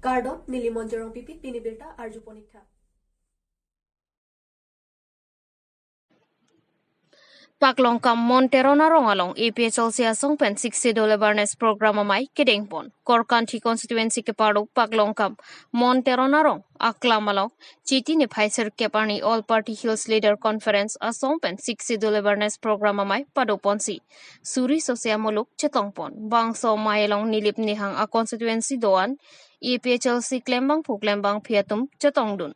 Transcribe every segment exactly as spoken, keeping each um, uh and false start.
Kardom, neli Monjorong Pipi, pini birta arju ponik tha. Paklongkam Mon Teron arong along A P H L C asong pen Sixth Schedule Awareness Program amei kedengpon. Korkanthi constituency keparlo Paklongkam Mon Teron arong aklam along Chiti niphai sirkep arni All Party Hills Leader Conference asong pen Sixth Schedule Awareness Program amei padoponsi suri sose amuluk chetongpon. Bangso amei along Nilip Nihang a constituency do-an A P H L C klembangphu klembangphi atum chetongdun.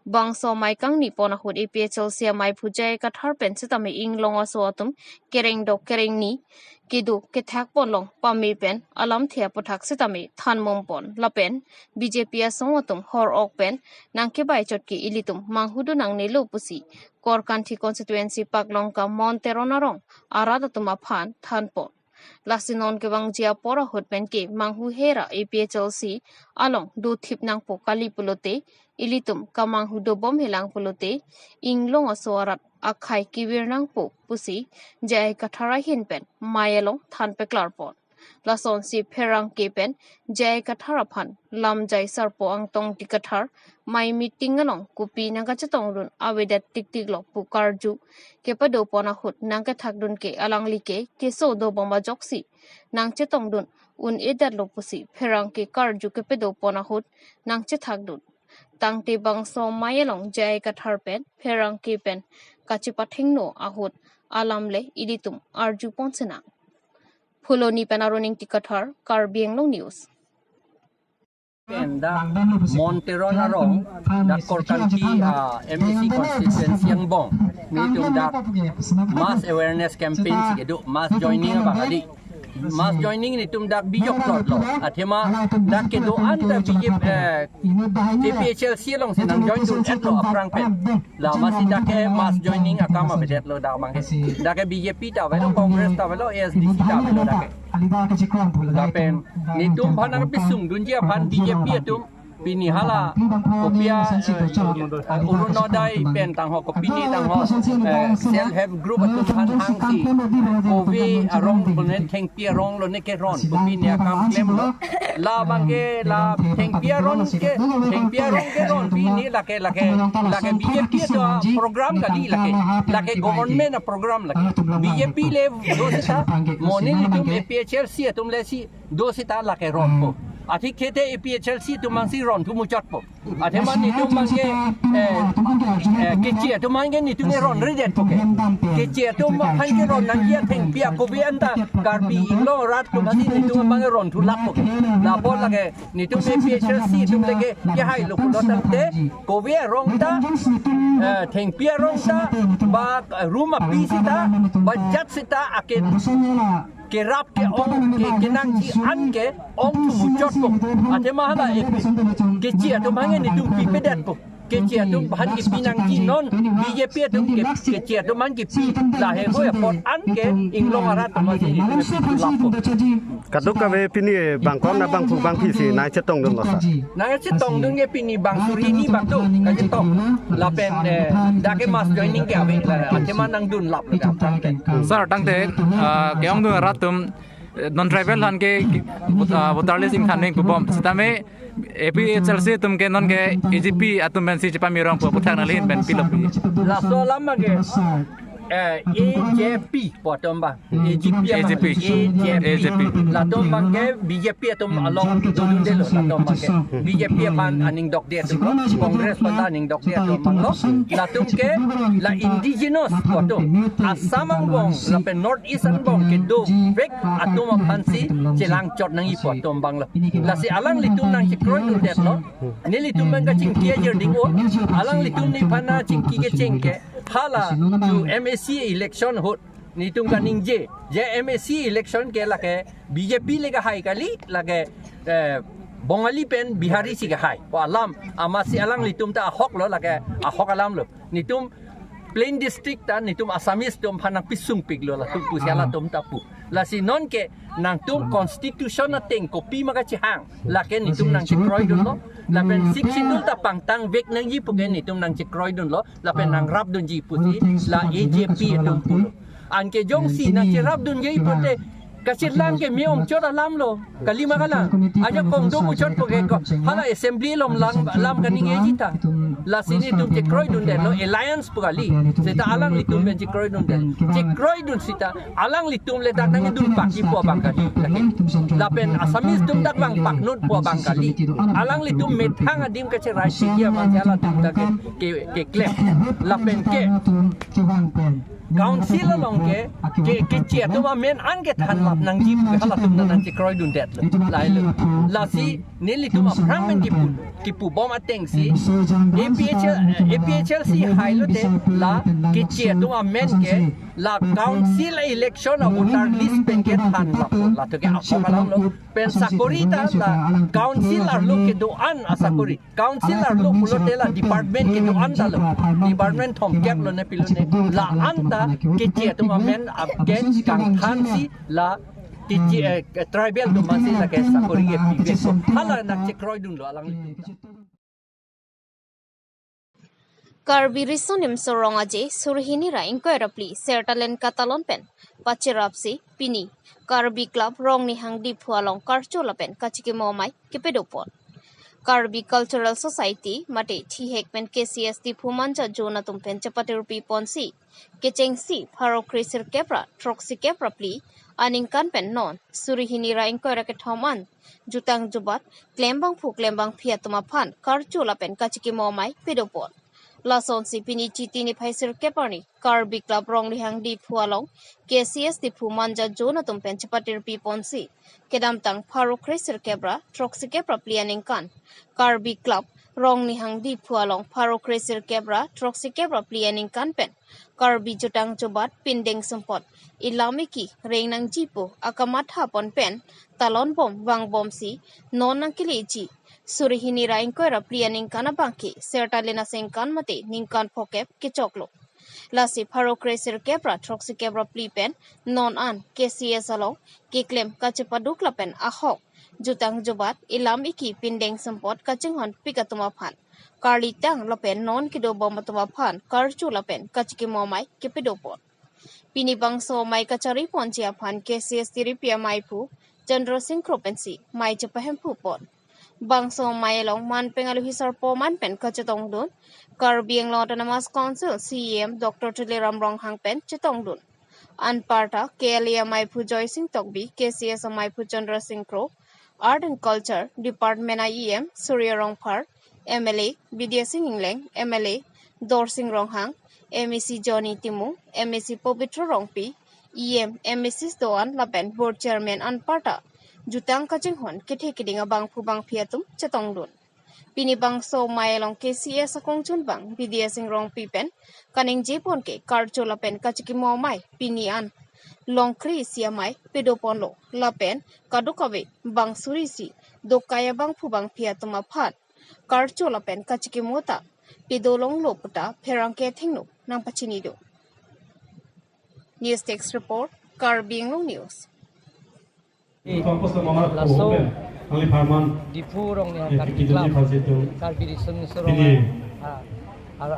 Bangso amei kangnipon ahut A P H L C ameiphu J I Kathar pen sitame inglong aso atum kerengdok kerengni kedo kethakpon along pame pen alamthe aputhak sitame thanmumpon. Lapen B J P asong atum hor-ok pen nangkebai chot ke ilitum manghudun nangnelo pusi Korkanthi constituency Paklongkam Mon Teron arong arat atum aphan thanpon. Lasi non kevangji apor ahut pen ke manghu hera A P H L C along dothip nangpo kali pulote, ilitum kamanghu dobomhelang pulote, inglong aso arat akhei kevir nangpo pusi J I Kathar ahin pen amei along thanpeklarpon. Lasonsi pherangke pen J I Kathar aphan lamjai sarpo Angtong Ingti Kathar amei meeting along kopi nangkachetongdun avedet tiktiklo pu karju kepadopon ahut nangkethakdun ke alangli ke keso dobom ajoksi nangchetongdun un-edetlo pusi pherangke karju kepadopon ahut nangchethakdun. Tangte bangso amei along J I Kathar pen pherangke pen kachepathengno ahut alam le ilitum arjupon senang. Phuloni pen Arun Ingti Kathar, Karbi Anglong News. Pen dak Mon Teron arong, dak Korkanthi, ah, M A C constituency angbong, nelitum dak mass awareness campaign si kedo, mass joining abang adi. Mass joining nelitum dak bijok plot lo. Athema dak kedo-an ta B J P, eh, A P H L C alongsi nangjoindun-etlo aphrang pen. La masi dak ke mass joining akam avedetlo dak abang ke. Dak ke B J P ta avelo, Congress ta avelo, A S D C ta avelo dak ke. Lapen nelitum aphan nangpesungdunji aphan B J P atum pini hala kopi a, eh, Orunodoi pen tangho, kopine tangho, eh, self help group atum aphan hangsi kove arong lo ne, thengpi arong lo ne keron, kopine akam klemlo. La abang ke la thengpi arong ke, thengpi arong keron pini lake, lake, lake B J P atum aprogram kali lake, lake government aprogram lake. B J P le do seta, mo nelitum A P H L C atum le si do seta lake ronpo. Athik thete A P H L C atum abangsi ronthu muchotpo. Athema nelitum abang ke, eh, eh, keche atum abang ke nelitum ke ronredetpo ke. Keche atum aphan keron nangji athengpi akove anta Karbi Anglong arat atum abangsi nelitum abang ke ronthu lappo ke. Lapu lake nelitum A P H L C atum le ke kehailo pulo tangte kove arong ta, eh, thengpi arong ta, ba room api seta, ba jat seta ake kerap ke-ong ke kenangji an ke ongthu muchotpo. Athema hala A P keche atum abang ke nelitum pipedetpo. Keche atum aphan kepi nangji non B J P atum ke, keche atum abang kepi lahei hoi apot an ke inglong arat atum abangsi nelitum kepi lappo. Kadokave pini bangkon abangphu bangphi si nangchetongdunlo sir? Nangchetongdun ke pini bang suri hini bang do kachetong. Lapen, eh, dak ke mass joining ke ave, la, athema nangdunlaplo dak tangte. Sir, tangte, ah, ke-ongdun arat atum, eh, non tribal aphan ke, ke, vot-, ah, voter list ingthan nangji pubom. Sitame A P H L C atum ke non ke A J P atum pensi chepamirongpo, aputhak nangli ahin pen pilo pu? Laso alam abang ke, eh, A J P pu atum abang. A J P abang. A J P. A J P. A J P. Latum abang ke B J P atum along dodundelo, latum abang ke. B J P aphan aning dokde atumlo, Congress aphan ta aning dokde atum abanglo. Latum ke la indigenous pu atum, Assam angbong lapen North East angbong kedovek atum aphansi chelangchot nangji pu atum abanglo. Lasi alanglitum nangchekroidundetlo. Nelitum abang kachingki ajirding-o. Alanglitum nephan nangchingki kecheng ke hala ju M A C election ahut nelitum kaningje, je M A C election ke lake B J P le kehai kali, lake, eh, Bongali pen Bihari si kehai pu alam, amatsi alanglitum ta ahoklo, lake ahok alamlo. Nelitum plain district ta nelitum Assamese atum aphan nangpesungpiklo latum pusi, ah, latum ta pu. Lasi non ke nangtum constitution ateng kopi ma kachehang, lake nelitum nangchekroidunlo. Lapen Sixth Schedule ta pangtangvek nangji pu ke nelitum nangchekroidunlo. Lapen nangrapdunji pusi la A J P atum pulo. Anke jongsi nangcherapdunji pute, Kachirlang ke me-ongchot alam lo. Kali ma kalang. Ajakong do muchot pu ke ko. Hala assembly along lang lam kaningjeji ta. Lasi nelitum chekroidundetlo alliance pu kali. Seta alanglitum pen chekroidundet. Chekroidun seta alanglitum le dak nangdun paki pu abang kali. Lake. Lapen Assamese atum dak vangpaknut pu abang kali. Alanglitum methang adim kacherai sigi amat halatum dak ke, ke, keklem. Lapen ke council along ke, ke, keche atum amen an kethanlap nangji pu halatum nang chekroidundetlo. Lahelo. Lasi nelitum aphrang pen kipu, kipubom atengsi A P H L, A P H L C hailote la keche atum amen ke la council election a voter list pen kethanlappo. Latum ke ahok alam lo. Pen sakori ta la council arlo kedo-an asakori. Council arlo pulote la department kedo-an ta lo. Department thomkep lone pilone. La-an ta keche atum amen ap ke kangthansi la keche, eh, tribal atum amatsi lake sakori ke pipe. Hala nang chekroidunlo alanglitum. Karbi Riso Nimso Rong Aje suri hini ra ingkoi ra phli Sertalen katalon pen pacherapsi pini Karbi Club Rongnihang Diphu along karcho lapen kachikimo amei kepedopon. Karbi Cultural Society mate thihek pen K C S Diphu Manja Zone atum pen chepatirpi ponsi kechengsi pharo kre sirkep ra throksikep ra phli aningkan pen non suri hini ra ingkoi ra kethom an jutang jubat klembangphu klembangphi atum aphan karcho lapen kachikimo amei pedopon. Lasonsi pini Chiti niphai sirkep arni Karbi Club Rongnihang Diphu along K C S Diphu Manja Zone atum pen chepatirpi ponsi kedamtang pharo kre sirkep ra throksikep ra phli aningkan Karbi Club Rongnihang Diphu along pharo kre sirkep ra throksikep ra phli aningkan pen Karbi jutang jubat pindeng sumpot ilam iki reng nangji pu akamatha pon pen talonbom vangbomsi non nangkeleji suri hini ra ingkoi ra phli aningkan abangke Sertalen aningkan mate ningkan phokep kechoklo. Lasi pharo kre sirkep ra throksikep ra phli pen non an K C S along keklem kachepaduk lapen ahok jutang jubat ilam iki pindeng sumpot kachinghonpik atum aphan karlitang lapen non kedobom atum aphan karcho lapen kachikimo amei kepedopon. Pini bangso amei kachariponji aphan K C S tiripi ameiphu Chandra Sing Kro pensi amei chepahemphu pon. Bangso amei along manpeng aluhi sarpo man pen kachetongdun Karbi Anglong Autonomous Council C E M Doctor Tuliram Ronghang pen chetongdun. Anparta K L A ameiphu Joy Sing Tokbi, K C S ameiphu Chandra Sing Kro, Art and Culture Department I E M Surya Rongphar, M L A Bidya Sing Engleng, M L A Dorsing Ronghang, M A C Johnny Timung, M A C Pobitro Rongpi, E M, M A Cs do-an lapen Board Chairman anparta jutang kachinghon kethe keding abangphu bangphi atum chetongdun. Pini bangso amei along K C S akongchunbang Bidya Sing Rongpi pen kaningje pon ke karcho lapen kachikimo amei pini an long kre isi amei pedoponlo lapen kadokave bang suri isi dokai abangphu bangphi atum aphan karcho lapen kachikimo ta pedolonglo puta pherangke athengno nangpachinidun. News Desk Report, Karbi Anglong News. Laso Diphu Rongnihang Karbi Club, Karbi Riso Nimso Rong Aje, ah, ara,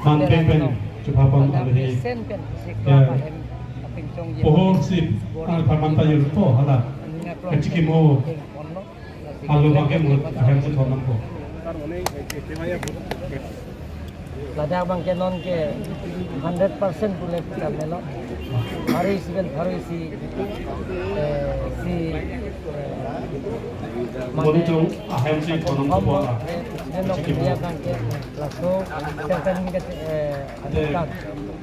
manpeng pen chepapang pada aluhi, sen pen si ya, club ahem apinchong ye pohor si, bori, ang pharman ta yun po hala, ninga klong kachikimo, king ponlo, nasi alu klem bangke mo, ahem si thonam po. Ladak bangke non ke hundred percent pule putar melo. Hari isi pen hari isi, eh, si, eh, mane, ahem si kono, eh, President of India bangke laso Sertalen ke, eh, aningkan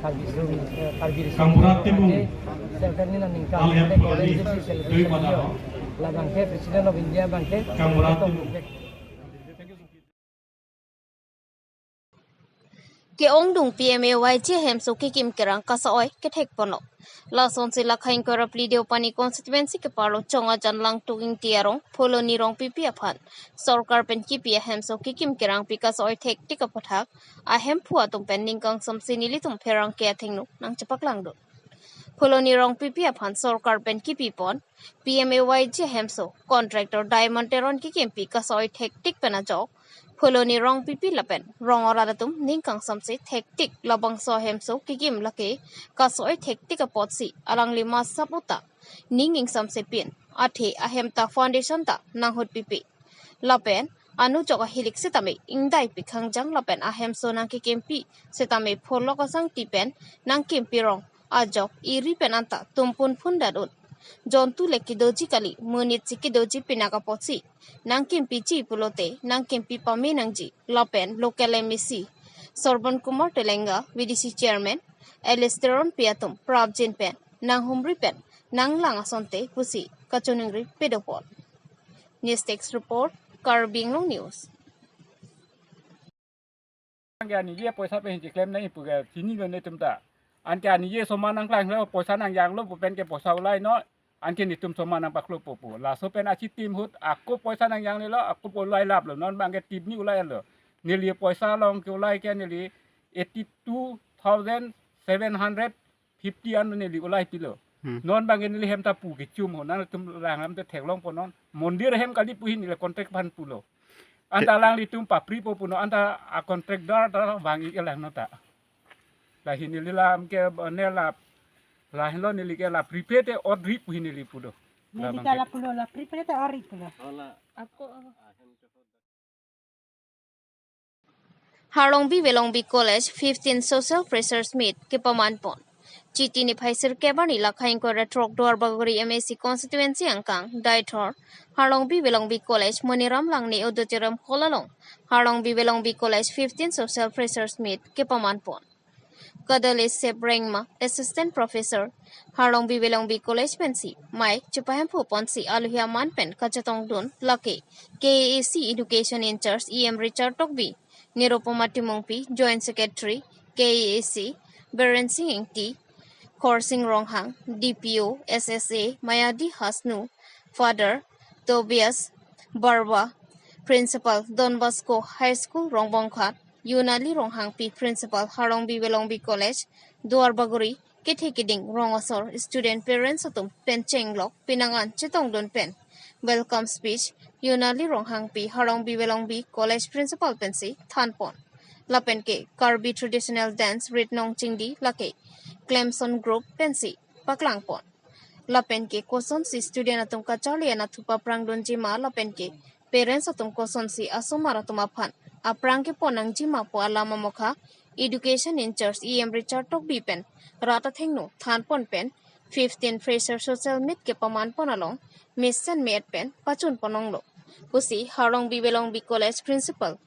Karbi Zoom, eh, Karbi Zoom Sertalen aningkan, eh, L G B celebration yo. La bangke President of India bangke ke-ongdung P M A Y G ahemso kekim kerang kasa-oi kethek ponlo. Lasonsi lakhai ingkoi ra phli Deopani constituency keparlo Chongaijan Langtuk Ingti arong Pholoni Rongpipi aphan sorkar pen kipi ahemso kekim kerangpi kasa-oi thektik aputhak ahemphu atum pen ning kangsam si nelitum pherangke athengno nangchepaklangdun. Pholoni Rongpipi aphan sorkar pen kipipon P M A Y G ahemso contractor Diamond Teron kekimpi kasa-oi thektik pen ajok Phuloni Rongpipi lapen rong arat atum ning kangsamse thektik, labangso ahemso kekim lake kasoi thektik apotsi alangli masap uta ning ingsamse pin, athe ahem ta foundation ta nanghut pipe. Lapen anujok ahilik setame ingdai pikhang jang lapen ahemso nangkekimpi setame pholok asangti pen nangkimpi rong ajok eri pen anta tumpun phun dat un. Jontu le kedoji kali, monit si kedoji pinak apotsi nangkimpiji pulote nangkimpi pame nangji lapen local M A C Sorban Kumar Telenga, V D C Chairman Alice Teronpi atum prapjin pen nanghumri pen nanglang asonte pusi kachiningri pedopon. News Desk Report, Karbi Anglong News. Anke anije poisa pen hichi klem nangji pu ke chinilo netum ta. Anke anije soman nangklanglo, poisa nangjanglo pu pen ke poisa ulai non. Anke netum soman nangpaklopo pu. Laso pen achitim ahut ako poisa nangjanglelo, ako po ulai laplo. Non abangke tipni ulailo. Neli poisa along ke ulai ke neli eighty two thousand seven hundred fifty an neli ulai pilo. Hmm. Non abangke neli hem ta pu kechum ho, nangtum lang lam te theklongpo non. Mondir hem kali pu hi neli contract aphan pulo. Anta alanglitum papripo pu non, anta a contractor ta vang-ik lang non ta. Lahin neli lam ke ne la, lahin lo neli ke la prepaid te ot ri pu hi neli pu do. Neli ke la pulo, la prepaid te ot ri pulo. Ako. Harlongbi Velongbi College fifteen Social Freshers Meet kepaman pon. Chiti niphai sirkep arni Lakha ingkoi ra throk Duarbagori M A C constituency angkang Deithor Harlongbi Velongbi College Moniram Langne Auditorium Hall along Harlongbi Velongbi College fifteen Social Freshers Meet kepaman pon. Kadale Sep Rengma, Assistant Professor, Harlongbi Velongbi College pensi mic chepahemphu ponsi alohi aman pen kachetongdun lake K A A C Education in Charge E M Richard Tokbi, Nirupama Timungpi, Joint Secretary, K A A C, Biren Sing Ingti, Khorsing Ronghang, D P O, S S A, Mayadi Hasnu, Father Tobias Barwa, Principal Don Bosco High School Rongbongkhat, Yunali Ronghangpi, Principal Harlongbi Velongbi College, Duarbagori, kethe keding rong asor student parents atum pen chenglok penang an chetongdun pen welcome speech Yunali Ronghangpi, Harlongbi Velongbi College Principal pensi thanpon. Lapen ke Karbi traditional dance Rit Nong Chingdi lake Clemson Group pensi paklangpon. Lapen ke kosonsi student atum kacharli anatthu paprangdunji ma lapen ke parents atum kosonsi asomar atum aphan aphrang kepon nangji ma pu alam amokha Education in Charge E M Richard Tokbi pen rat athengno thanpon pen fifteen Fresher Social Meet kepaman pon along mesen me-et pen pachun pon longlo pusi Harlongbi Velongbi College Principal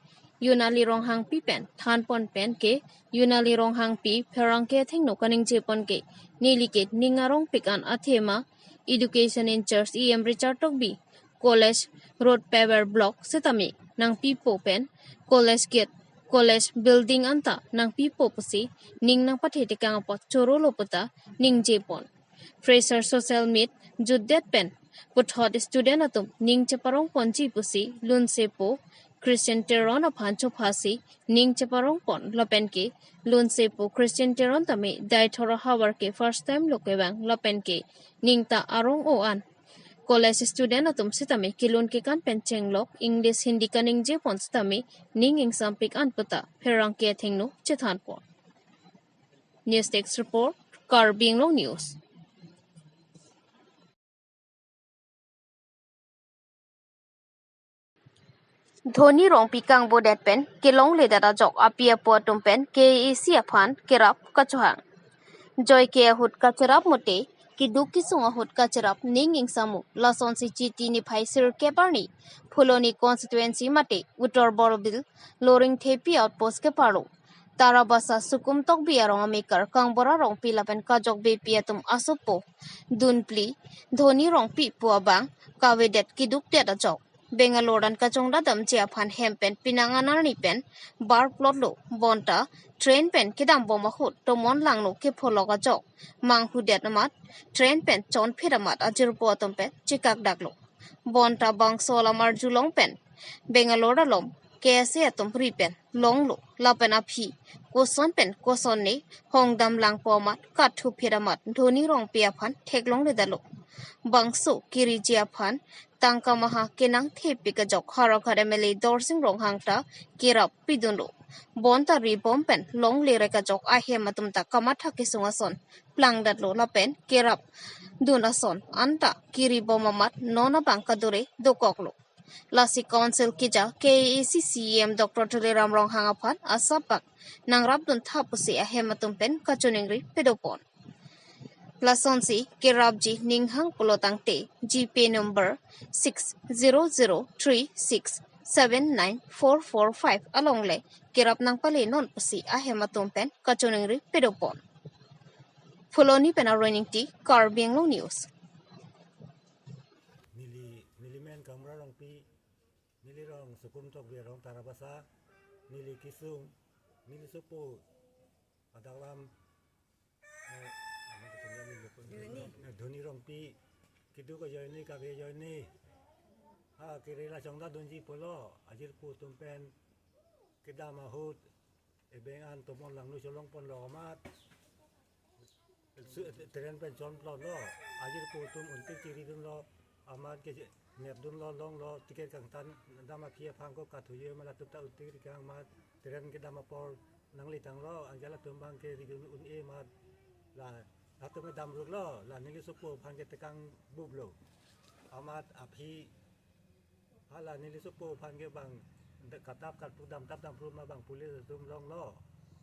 Yunali Ronghangpi pen thanpon pen ke Yunali Ronghangpi pherangke athengno kaningje pon ke neli ke ning arongpik an athema Education in Charge E M Richard Tokbi College Road Paver Block setame nangpipo pen College Gate, College Building anta nangpipo pusi ning nangpathe tekang apot chorolo puta ningje pon. Fresher Social Meet jutdet pen puthot student atum ning cheparong ponji pusi lunsepo Christian Teron aphan chophasi ning cheparong pon lapen ke lunsepo Christian Teron tame Deithor ahavar ke first time lo kevang lapen ke ning ta arong-o an college student atum setame kelun kekan pen chenglok English Hindi kaningje pon setame ning ingsampik an puta pherangke athengno chethanpon. News Desk Report, Karbi Anglong News. Dhoni Rongpi kangbodet pen kelongledet ajok api apo atum pen K A A C aphan kerap kachohang. Joike ahut kacherap mate, keduk kesung ahut kacherap ning ingsamu lasonsi Chiti niphai sirkep arni Phuloni constituency mate Uttor Borbil Loringthepi outpost keparlo Tarabasa Sukum Tokbi arong amekar Kangbura Rongpi lapen kajok beypi atum asopo dunphli Dhoni Rongpi pu abang kavedet kedukdet ajok Bangalore an kachongdadamji aphan hem pen penang an arni pen bar plotlo bonta train pen kedambom ahut tomon langno kepholok ajok manghudet amat train pen chonphit amat ajirpo atum pen chekakdaklo. Bonta bangso alam arjulong pen Bangalore along K S A atum ri pen longlo lapen aphi koson pen koson ne hongdam langpo amat kathuphit amat Dhoni Rongpi aphan theklongledetlo. Bangso kiriji aphan tangka maha kenangthepik ajok Howraghat M L A Dorsing Ronghang ta kerap pidunlo. Bonta ribom pen longle rek ajok ahem atum ta kamatha kesung ason plangdetlo lapen kerapdun ason anta kiribom amat non abang kadure dokoklo. Lasi Council keja K A A C C E M Doctor Tuliram Ronghang aphan asap bak nangrapdun tha pusi ahem atum pen kachiningri pedopon. Lasonsi kerapji ninghang pulo tangte G P number six zero zero three six seven nine four four five along le kerap nangpalenon pusi ahem atum pen kachiningri pedopon. Phuloni pen Aroining T, Karbi Anglong News. Neli, neli men Kamra Rongpi, neli rong Sukum Tokbi arong Tarabasa, neli kesung, neli sopo, adaklam, eh, Dhoni. Eh, Dhoni Rongpi, keduk ajoine, kave ajoine. Ha, kere la chongda dunji pulo, ajirpo atum pen kedam ahut, ebeng an tomon langno cholong ponlo amat. Su-, tren pen chonplotlo, ajirpo atum untik chiridunlo, amat ke nepdunlo, longlo, ticket kangtan dam aphi aphan ko kathuye ma latum ta untik rikang amat, tren kedam apor nangletanglo, anke latum abang ke ridun un-e amat, la, latum ke damruklo, la neli sopo aphan ke tekang buplo. Amat aphi, hala neli sopo aphan ke bang de-, katap katpu damtap damprut ma bang police atum longlo.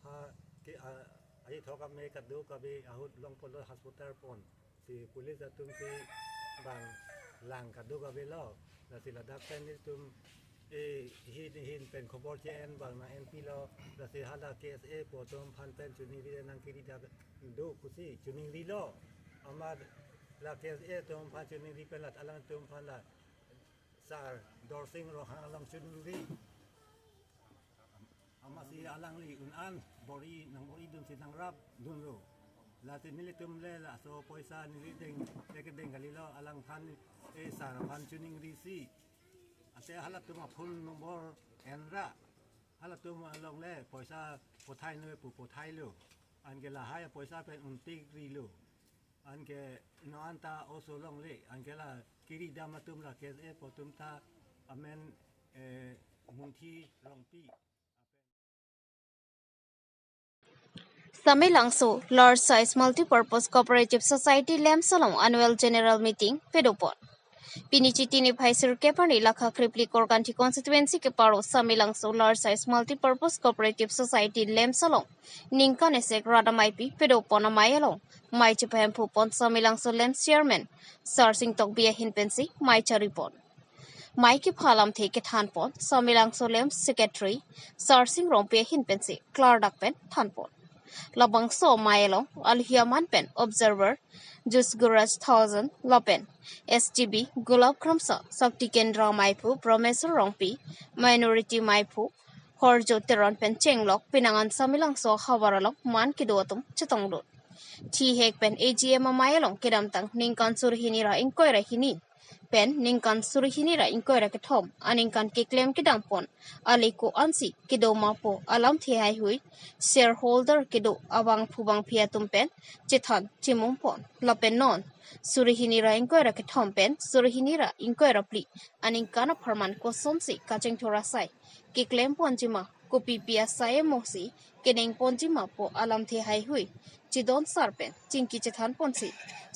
Ha ke a, ai thok ame kaduk kave ahut long ponlo hospital pon. Si police atum si bang lang kaduk kavelo. Lasi ladak pen nelitum e hin hin pen khobor che-en bang nang-enpilo. Lasi hala K S A po atum aphan pen chiningri nangkiri dak do pusi chiningrilo. Amat la K S A atum aphan chiningri pen la alangtum aphan la Sir Dorsing Ronghang along chiningri. Amatsi alangli un-an bor-i nangbor-idunsi nangrapdunlo. Lasi nelitum le laso poisa neli deng, le kedeng kalilo, alangphan, eh, sir aphan chiningrisi. Ante halatum aphone number enra. Halatum along le poisa pothai noi pu pothailo. Anke lahai poisa pen untikrilo. Anke non anta oso longle, anke la kiri dam atum la K S A po atum ta amen, eh, Munthi Rongpi. Samelangso Large Size Multipurpose Cooperative Society LAMPS along Annual General Meeting pedopon. Pini Chiti niphai sirkep arni lakha krepli Korkanthi constituency keparo Samelangso Large Size Multipurpose Cooperative Society LAMPS along ningkan esek rat ameipi pedopon amei along mei chepahemphu pon Samelangso LAMPS Chairman Sarsing Tokbi ahin pensi mei charipon. Mei kepha alamthe kethanpon Samelangso LAMPS Secretary Sarsing Rongpi ahin pensi klardak pen thanpon. Labangso mei along alohi aman pen observer Jusguraj Thousand lapen S G B Gulab Kramsa, Shakti Kendra ameiphu Brahmeswar Rongpi, minority ameiphu Horjo Teron pen chenglok penang an Samelangso ahavar along man kedo atum chetongdun. Thihek pen A G M amei along kedamtang ningkan suri hini ra ingkoi ra hini pen ningkan suri hini ra ingkoi ra kethom aningkan keklem kedampon ale ko-ansi kedo ma pu alamthe haihui shareholder kedo abangphu bangphi atum pen chethan chimumpon. Lapen non suri hini ra ingkoi ra kethom pen suri hini ra ingkoi ra phli aningkan apharman kosonsi kachingthur asai keklem ponji ma, kopipi asai emosi keneng ponji ma pu alamthe haihui chedon sar pen chingki chethan ponsi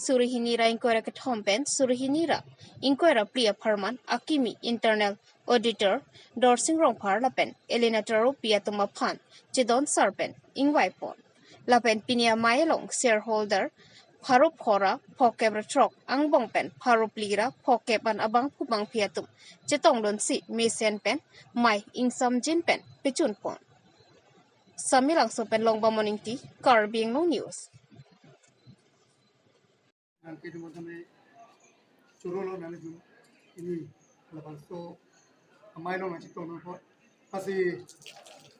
suri hini ra ingkoi ra kethom pen suri hini ra ingkoi ra phli apharman akimi internal auditor Dorsing Rongphar lapen Elena Tarupi atum aphan chedon sar pen ingvai pon. Lapen pini amei along shareholder pharo phongo ra phokep ra throk angbong pen pharo phli ra phokep an abangphu bangphi atum chetongdunsi mesen pen mei ingsamjin pen pechun pon. Samelangso pen Longbam Oningti, Karbi Anglong News. Nang kini mo tame churolo nang jum ini labangso amei along nangchetong nangpo. Pasi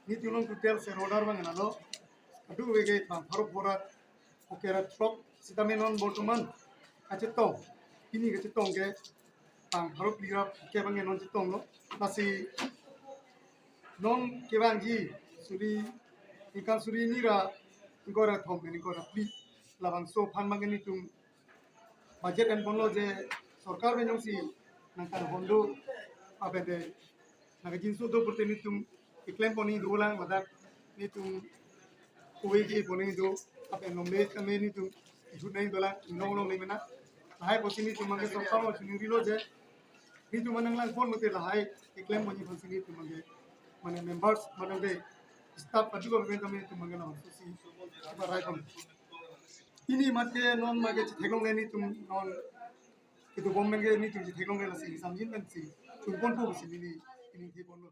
nelitum along total shareholder abang nalo. Adu veke bang pharo phongo ra phokep ra throk sitame non bortoman kachetong. Ini kachetong ke bang pharo phli ra phokep abang non chetonglo. Pasi non kevangji suri, ningkan suri hini ra ingkoi ra kethom pen ingkoi ra phli. Labangso aphan abang nelitum Budget enponlo je sorkar pen jongsi nangkarhon do, apente nangkajinso do pute nelitum keklem pon-i dolang, ladak nelitum kove ke pon-i do, apente longle tame nelitum ihut nang dolang, inglong longle mena. Lahai pusi nelitum abangke sorkar along chiningrilo je nelitum nanglang pon mate lahai keklem ponji aphansi nelitum abangke, mane members, mane de staff kadokave tame nelitum abangke nangsusi iba rai pon. Pini mate non mate chitheklongle nelitum, non kedobom abangke nelitum chitheklongle, lasi samjin pensi chunpon pusi neli, neli the ponlo.